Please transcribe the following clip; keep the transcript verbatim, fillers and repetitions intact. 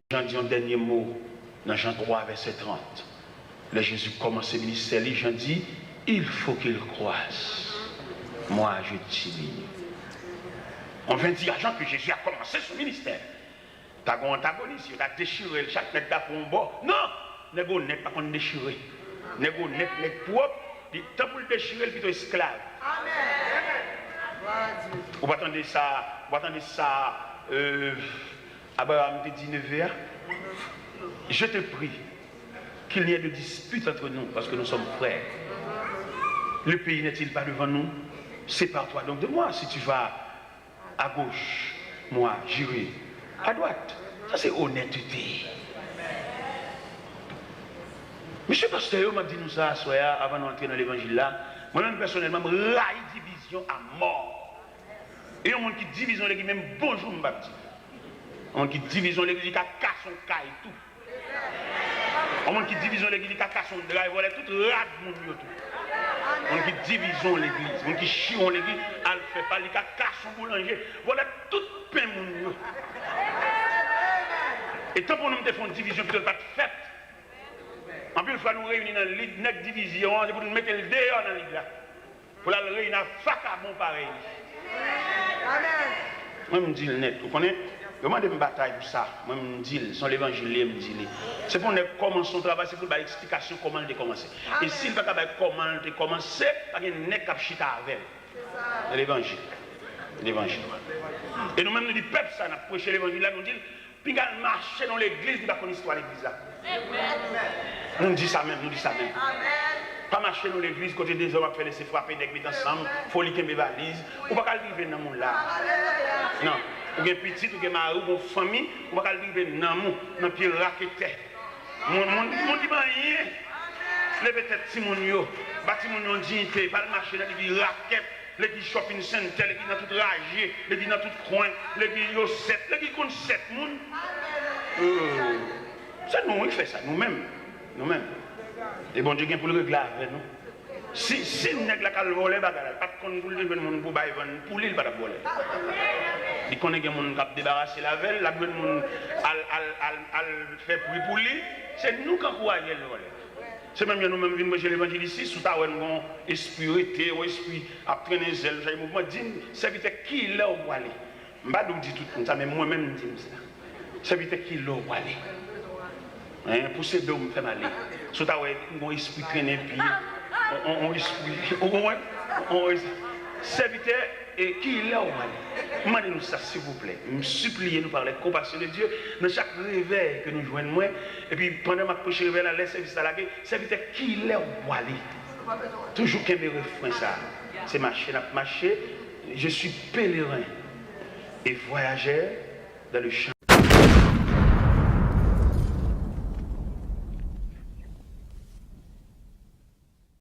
Jan di yon dènye mo nan Jan twa, vèsè trant. Lè Jezi kòmanse ministè li, Jan di, il faut qu'il croisse, moi je diminue. On vient dire à Jean que Jésus a commencé son ministère. Ta gen yon antagonis, yo ta dechire l, chak nèg ta pran yon bò. Non! Nèg onèt pa konn dechire. Nèg onèt, nèg pwòp, li tan pou l dechire l pito esklav. Ou pa tande sa, ou pa tande sa, euh, Abraham te di neve a? Je te prie qu'il n'y ait de dispute entre nous, parce que nous sommes frères. Le pays n'est-il pas devant nous? Sépare-toi donc de moi, si tu vas à gauche, moi, j'irai à droite. Sa se onètete. Mesye pastè yo, m ap di nou sa aswè a, avan nou antre nan levanjil la, mwen menm pèsonèlman, m rayi divizyon a mò. E yon moun ki divize yon legliz, menm bonjou m p ap di. Yon moun ki divize yon legliz, li ka kase yon kay tou. Yon moun ki divize yon legliz, li ka kase yon dra, vòlè tout rad moun yo tou. Moun ki divize yon legliz, moun ki chire yon legliz, al fè pa l, li ka kase yon boulanje, vòlè tout pen moun yo. E tan pou nou, m te fè yon divizyon, pito l pa t fèt. Anpil fwa nou reyini nan lig, nèg divizyon an, se pou nou mete l deyò nan lig la. Pou l al reyini ak vakabon parèy li. Mwen, m di l nèt, ou konnen, yo mande m batay pou sa. Mwen, m di l, se yon levanjil li ye, m di li. Se pou nèg kòmanse yon travay, se pou l bay eksplikasyon kòman l te kòmanse. E si l pa ka bay kòman l te kòmanse, pa gen nèg k ap chita avè l. Se levanjil. Levanjil. E nou menm, nou di pèp sa, n ap preche levanjil la, nou di l, Pinga l mache nan legliz, li pa konn istwa legliz la. Nou di sa menm, nou di sa menm. Pa mache nan legliz kote dezòd ap fè, lese frape, nèg met ansanm, foli kenbe valiz. Ou pa ka rive nanm ou la. Non. Ou gen pitit, ou gen mari, ou gen fanmi, ou pa ka rive nanm ou nan pye raketè. Moun, moun, moun ki pa anyen. Leve tèt timoun yo. Ba timoun yo yon diyite. Pa al mache nan legliz rakèt. Legliz shopping center, legliz nan tout raje, legliz nan tout kwen, legliz yo sèt, legliz konn sèt moun. Euh, se nou wi k fè sa, nou menm. Nou menm. E Bondye gen pou l regle avè nou. Si, si nèg la k al vòlè bagay la, l pa t konn pou l te jwenn moun pou bay vann pou li, l pa t ap vòlè. Li konnen gen moun k ap debarase l avè l, l ap jwenn moun al, al, al, al fè pri pou li. Se nou k ankouraje l vòlè. Se menm jan nou menm vin preche levanjil isi, si w ta wè n gon espri rete, yon espri ap trennen zèl, chache mouvman, di n, sèvitè, kilè w prale? M pa di w di tout moun sa, men mwen menm m di m sa. Sèvitè, kilè w prale? Hein, pouse do m fè m ale. Si w ta wè n gon espri trennen pye, on, on, on espri, ou konprann? On es-, sèvitè, E kilè w prale? M mande nou sa, silvouplè. M sipliye nou par les compassions de Dieu, nan chak revèy ke nou jwenn mwen, epi pandan m ap preche revèy la, lè sèvis la lage, sèvitè, kilè w prale? Toujou kenbe refren sa. Se mache n ap mache. Je suis pèlerin et voyageur dans le champ.